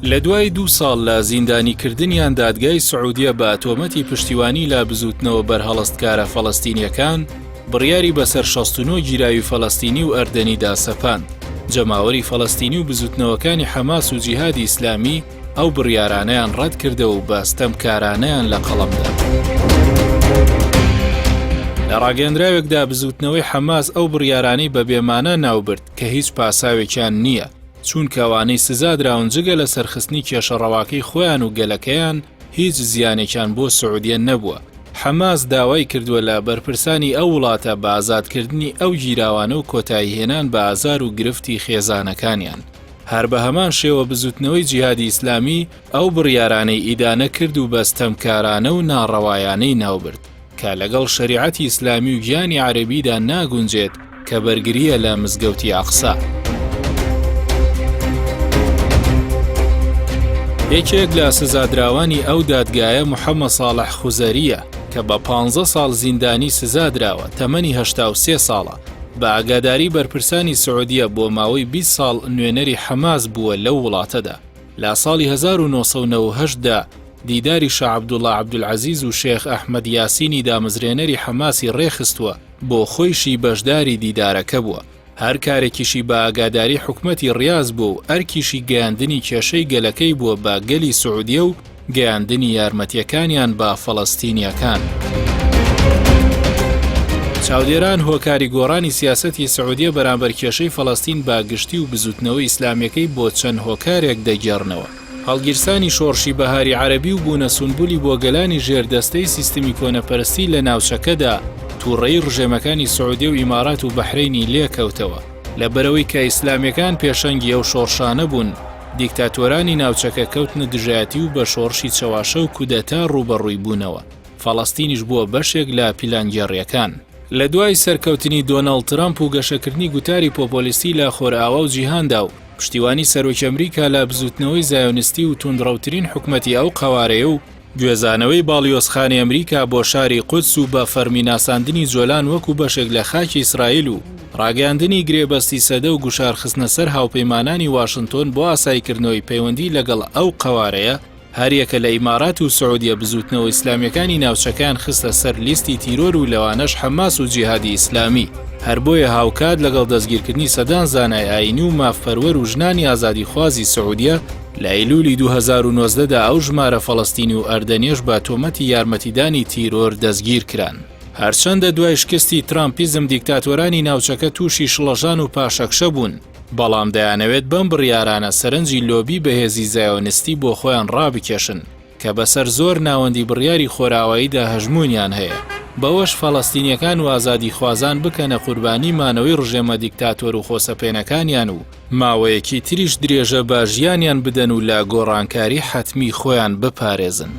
لە دوای دوو ساڵ لە زیندانیکردنیان دادگای سعودیە بە تۆمەتی پشتیوانی لە بزووتنەوە بەرهەڵستکارە فەڵەستینیەکان بڕیاری بەسەر 69 گیراوی فەلەستینی و ئەردەنیدا سەپاند. جەماوەری فەلەستینی و بزووتنەوەکانی حەماس و جیهادی ئیسلامی ئەو بڕیارانەیان ڕەتکردەوە و بە ستەمکارانەیان لە قەڵەمدا. لە ڕاگەندراوێکدا بزووتنەوەی حەماس ئەو بڕیارانەی بە بێمانا ناوبرد کە هیچ پاساوێکیان نییە، چوونکە ئەوانەی سزادراون جگە لە سەرخستنی کێشە ڕەواکەی خۆیان و گەلەکەیان هیچ زیانێکیان بۆ سعودیە نەبووە. حەماس داوای کردووە لە بەرپرسانی ئەو وڵاتە بە ئازادکردنی ئەو گیراوانە و کۆتاییهێنان بە ئازار و گرفتی خێزانەکانیان. هەر بە هەمان شێوە بزوتنەوەی جیهادی ئیسلامی ئەو بڕیارانەی ئیدانە کرد و بە ستەمکارانە و ناڕەوایانەی ناوبرد کە لەگەڵ شەریعەتی ئیسلامی و گیانی عەرەبیدا ناگونجێت کە بەرگرییە لە مزگەوتی ئەقسا. یەکێک لە سزادراوانی ئەو دادگایە محەممەد ساڵح خوزەرییە کە بە 15 ساڵ زیندانی سزادراوە، تەمەنی 83 ساڵە، بە ئاگاداری بەرپرسانی سعودیە بۆ ماوەی 20 ساڵ نوێنەری حەماس بووە لەو وڵاتەدا. لە ساڵی 1998 دا دیداری شا عەبدوڵا عەبدولعەزیز و شێخ ئەحمەد یاسینی دامەزرێنەری حەماسی ڕێکخستووە، بۆ خۆیشی بەشداری دیدارەکە بووە، هەر کارێکیشی بە ئاگاداری حکومەتی ڕیاز بووە و ئەرکیشی گەیاندنی کێشەی گەلەکەی بووە بە گەلی سعودیە و گەیاندنی یارمەتیەکانیان بە فەڵەستینیەکان. چاودێران هۆکاری گۆڕانی سیاسەتی سعودیە بەرامبەر کێشەی فەڵەستین بە گشتی و بزوتنەوە ئیسلامیەکەی بۆ چەند هۆکارێک دەگێڕنەوە. هەڵگیرسانی شۆڕشی بەهاری عەرەبی و بوونە سونبولی بۆ گەلانی ژێر دەستەی سیستمی کۆنەپەرستی لە ناوچەکەدا، توڕەیی ڕژێمەکانی سعودیە و ئیمارات و بەحرەینی لێکەوتەوە. لەبەرئەوەی کە ئیسلامیەکان پێشەنگی ئەو شۆڕشانە بوون، دیکتاتۆرانی ناوچەکە کەوتنە دژایەتی و بە شۆڕشی چەواشە و کودەتا ڕووبەڕووی بوونەوە. فەڵەستینیش بووە بەشێک لە پیلانگێڕییەکان. لە دوای سەرکەوتنی دۆناڵد ترەمپ و گەشەکردنی گوتاری پۆپۆلیستی لە خۆرئاوا و جیهاندا و پشتیوانی سەرۆکی ئەمریکا لە بزووتنەوەی زایۆنیستی و توندڕەوترین حکومەتی ئەو قەوارەیە و گوێزانەوەی باڵیۆزخانەی ئەمریکا بۆ شاری قودس و بە فەرمی ناساندنی جۆلان وەکو بەشێک لە خاکی ئیسرائیل و ڕاگەیاندنی گرێبەستی سەدە و گوشار خستنە سەر هاوپەیمانانی واشنتۆن بۆ ئاساییکردنەوەی پەیوەندی لەگەڵ ئەو قەوارەیە هەریەکە لە ئیمارات و سعودیە بزووتنەوە ئیسلامیەکانی ناوچەکەیان خستە سەر لیستی تیرۆر و لەوانەش حەماس و جیهادی ئیسلامی، هەر بۆیە هاوکات لەگەڵ دەستگیرکردنی سەدان زانای ئایینی و مافپەروەر و ژنانی ئازادیخوازی سعودیە لە ئەیلولی 2019 دا ئەو ژمارە فەڵەستینی و ئەردەنیەش بە تۆمەتی یارمەتیدانی تیرۆر دەستگیرکران. هەرچەندە دوای شکستی ترامپیزم دیکتاتۆرانی ناوچەکە تووشی شڵەژان و پاشەکشە بوون، بەڵام دەیانەوێت بەم بڕیارانە سەرنجی لۆبی بەهێزی زایۆنستی بۆ خۆیان ڕابکێشن کە بەسەر زۆر ناوەندی بڕیاری خۆرئاواییدا هەژموونیان هەیە، بەوەش فەڵەستینیەکان و ئازادیخوازان بکەنە قوربانی مانەوەی ڕژێمە دیکتاتۆر و خۆسەپێنەکانیان و ماوەیەکی تریش درێژە بە ژیانیان بدەن و لە گۆڕانکاری حەتمی خۆیان بپارێزن.